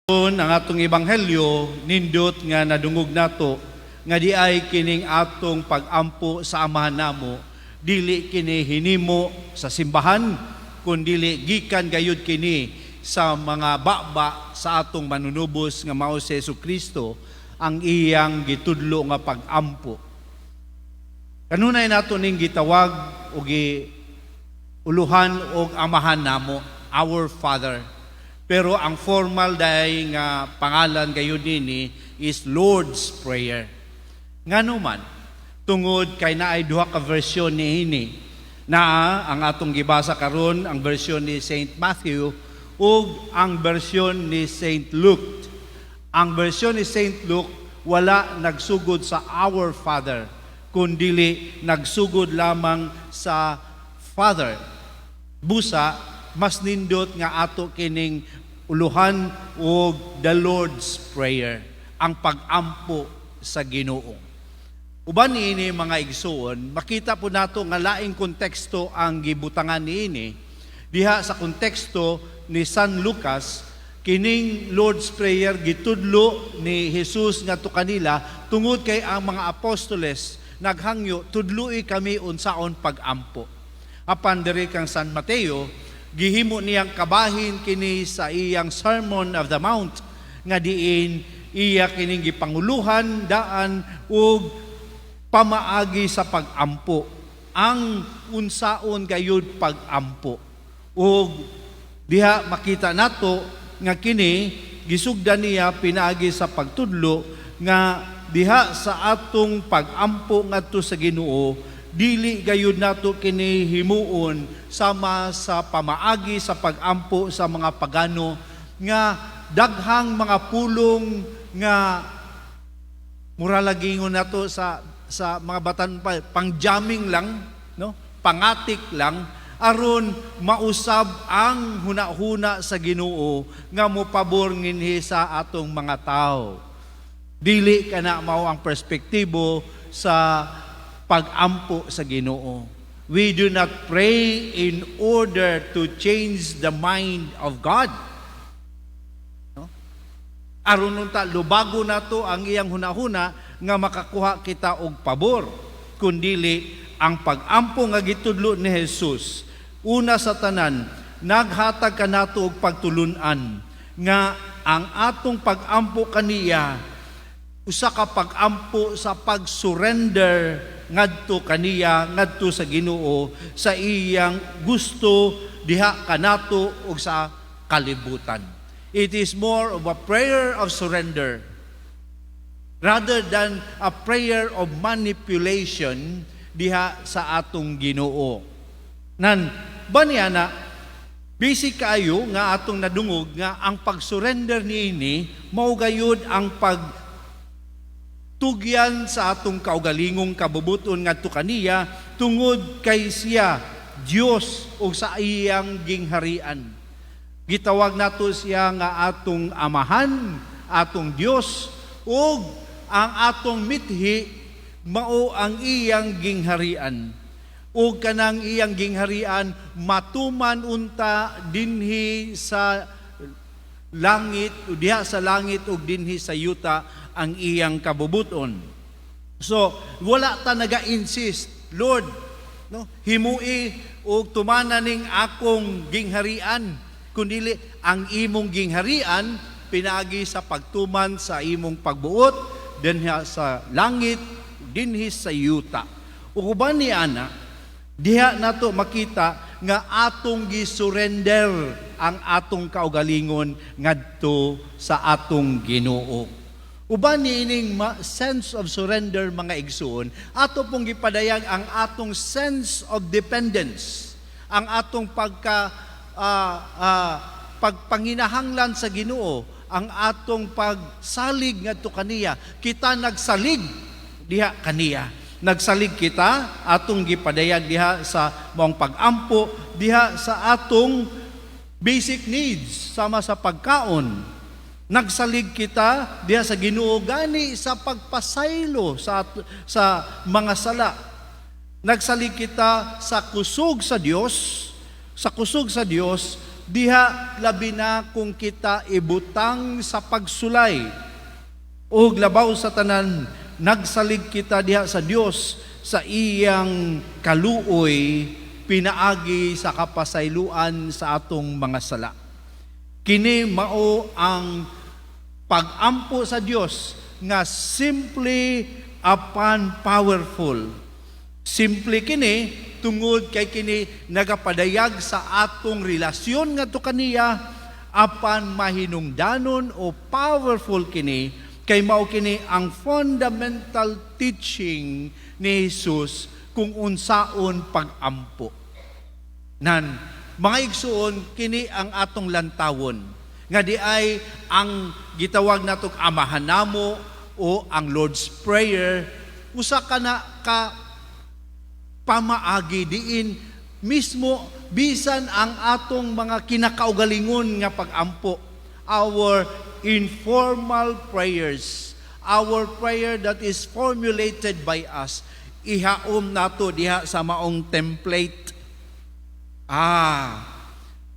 Ang atong ebanghelyo, nindot nga nadungog nato nga diay kining atong pagampo sa Amahan namo, dili kini hinimo sa simbahan, kundili gikan gayud kini sa mga baba sa atong Manunubos nga mao si Jesu Kristo, ang iyang gitudlo nga pagampo. Kanunay nato ning gitawag o gi uluhan og Amahan namo, Our Father. Pero ang formal diay nga pangalan gayud nini is Lord's Prayer. Ngano man? Tungod kay naay duha ka bersyon niini. Naa ang atong gibasa karon, ang bersyon ni Saint Matthew ug ang bersyon ni Saint Luke. Ang bersyon ni Saint Luke wala nagsugod sa "Our Father," kundili nagsugod lamang sa "Father." Busa mas nindot nga ato kining uluhan og the Lord's Prayer, ang pagampo sa Ginoo. Uban niini, mga igsuon, makita po nato nga laing konteksto ang gibutangan niini. Diha sa konteksto ni San Lucas, kining Lord's Prayer gitudlo ni Jesus ngadto kanila tungod kay ang mga apostoles naghangyo, "Tudloi kami unsaon pagampo." Apan diri kang San Mateo, gihimo niyang kabahin kini sa iyang Sermon of the Mount nga diin iya kining gipanguluhan daan og pamaagi sa pagampo, ang unsaon gayud pagampo. Ug diha makita nato nga kini gisugdan niya pinaagi sa pagtudlo nga diha sa atong pagampo ngadto sa Ginoo, dili gayud nato kini himuon sama sa pamaagi sa pagampo sa mga pagano nga daghang mga pulong nga mura lagi ingon nato sa mga batan pa, pangjamming lang, no, pangatik lang aron mausab ang hunahuna sa Ginoo nga mopabor nginhi sa atong mga tao. Dili kana mao ang perspektibo sa pagampo sa Ginoo. We do not pray in order to change the mind of God, no? Aron unta lubago nato ang iyang hunahuna nga makakuha kita og pabor, kundili ang pagampo nga gitudlo ni Jesus, una sa tanan, naghatag kanato og pagtulun-an nga ang atong pagampo kaniya usa ka pagampo sa pag-surrender ngadto kaniya, ngadto sa Ginoo, sa iyang gusto diha kanato ug sa kalibutan. It is more of a prayer of surrender rather than a prayer of manipulation diha sa atong Ginoo. Nan ba niya na basic kaayo nga atong nadungog nga ang pag-surrender niini mao gayud ang pag tugyan sa atong kaugalingong kabubuton ngadto kaniya tungod kay siya Dios ug sa iyang gingharian. Gitawag nato siya nga atong Amahan, atong Dios, ug ang atong mithi mao ang iyang gingharian. Ug kanang iyang gingharian matuman unta dinhi sa langit, diha sa langit ug dinhi sa yuta ang iyang kabubuton. So, wala ta naga-insist, "Lord, no, himui og tumana ning akong gingharian," kundili ang imong gingharian pinaagi sa pagtuman sa imong pagbuot dinhi sa langit, dinhi sa yuta. Ug uban ni ana, diha nato makita nga atong gisurrender ang atong kaugalingon ngadto sa atong Ginoo. Uban niining sense of surrender, mga igsuon, ato pong gipadayag ang atong sense of dependence, ang atong pagka pagpanginahanglan sa Ginoo, ang atong pagsalig ngadto kaniya. Kita nagsalig diha kaniya. Nagsalig kita, atong gipadayag diha sa maong pagampo, diha sa atong basic needs sama sa pagkaon. Nagsalig kita diha sa Ginoo gani sa pagpasaylo sa mga sala. Nagsalig kita sa kusog sa Dios, sa kusog sa Dios. Diha labi na kung kita ibutang sa pagsulay ug labaw sa tanan, nagsalig kita diha sa Dios sa iyang kaluoy pinaagi sa kapasayloan sa atong mga sala. Kini mao ang pagampo sa Dios nga simple apan powerful. Simple kini tungod kay kini nagapadayag sa atong relasyon ngadto kaniya, apan mahinungdanon o powerful kini kay mao kini ang fundamental teaching ni Jesus kung unsaon pagampo. Nan mga igsuon, kini ang atong lantawon nga di ay ang gitawag natong Amahan Namo o ang Lord's Prayer, usa ka na ka pamaagi diin mismo bisan ang atong mga kinakaugalingon nga pagampo, our informal prayers, our prayer that is formulated by us, ihaom nato diha sa maong template.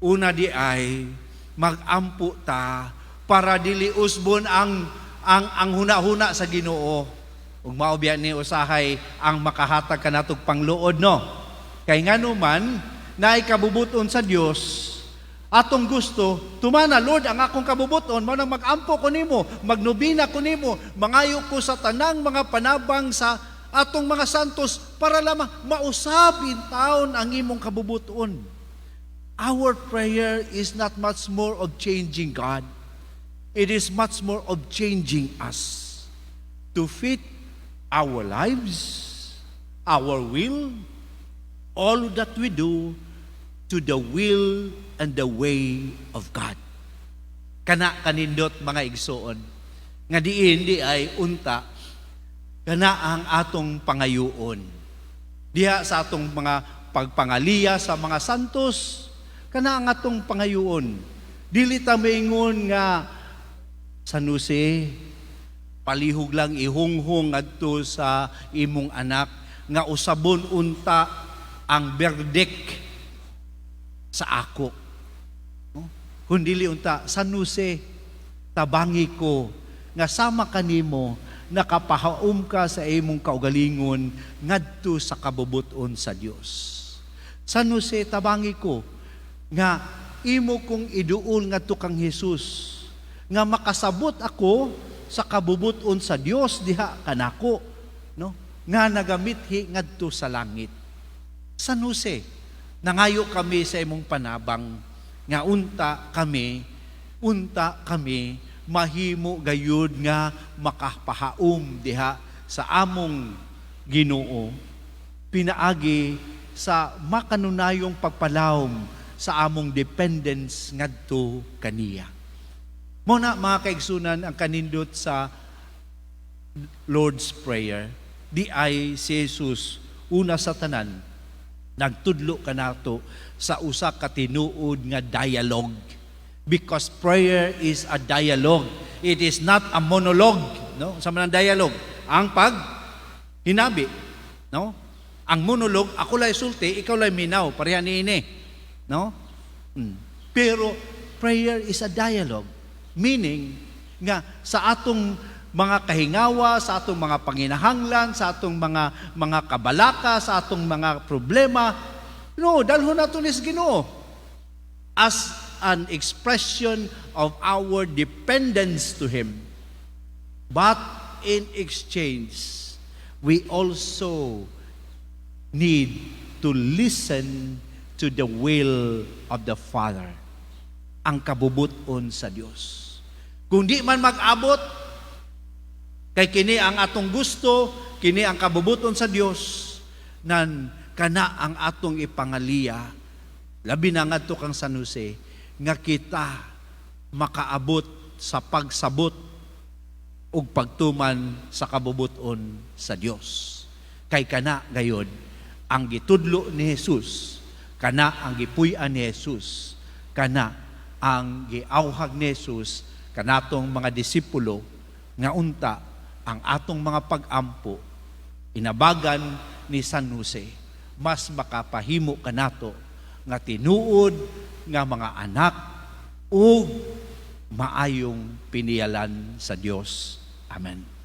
Una di ay magampo ta para dili usbon ang huna-huna sa Ginoo. Ug mao biya ni usahay ang makahatag kanatog pangluod, no? Kay ngano man naay kabubuton sa Dios, atong gusto, "Tumana, Lord, ang akong kabubuton, mao nang magampo ko nimo, magnobina ko nimo, mangayo ko sa tanang mga panabang sa atong mga santos para lamang mausab in taon ang imong kabubuton." Our prayer is not much more of changing God. It is much more of changing us to fit our lives, our will, all that we do to the will and the way of God. Kana kanindot, mga igsoon. Nga diin di ay unta kana ang atong pangayuon. Diha sa atong mga pagpangaliya sa mga santos, kana ang atong pangayuon. Dili ta maingon nga, "San Jose, palihog lang ihunghong adto sa imong anak nga usabon unta ang verdict sa ako." No? Kung dili unta, "San Jose, tabangi ko nga sama kanimo nakapahaom ka sa imong kaugalingon ngadto sa kabubuton sa Dios. San Jose, tabangi ko nga imo kong iduol ngadto kang Jesus nga makasabot ako sa kabubuton sa Dios diha kanako, no, nga nagamithi ngadto sa langit. San Jose, nangayo kami sa imong panabang nga unta kami mahimo gayud nga makapahaom diha sa among Ginoo pinaagi sa makanunayong pagpalawom sa among dependence ngadto kaniya." Mao na, mga kaigsunan, ang kanindot sa Lord's Prayer. Di ay si Jesus una sa tanan nagtudlo kanato sa usa ka tinuod nga dialogue, because prayer is a dialogue. It is not a monologue, no? Sa man ang dialogue, ang pag hinabi, no? Ang monologue, ako lay sulti, ikaw lay minaw, pareha ni ini, no? Pero prayer is a dialogue, meaning nga sa atong mga kahingawa, sa atong mga panginahanglan, sa atong mga kabalaka, sa atong mga problema, no, dalhon nato ni sa Ginoo as an expression of our dependence to Him. But in exchange, we also need to listen to the will of the Father. Ang kabubuton sa Dios. Kung di man mag-abot, kay kini ang atong gusto, kini ang kabubuton sa Dios, nan kana ang atong ipangaliya, labi na ngadto kang San Jose, nga kita makaabot sa pagsabot ug pagtuman sa kabubuton sa Dios. Kay kana gayod ang gitudlo ni Jesus, kana ang gipuy-an ni Jesus, kana ang giawhag ni Jesus kanatong mga disipulo nga unta ang atong mga pag-ampo inabagan ni San Jose mas makapahimo kanato nga tinuod nga mga anak ug maayong piniyalan sa Dios. Amen.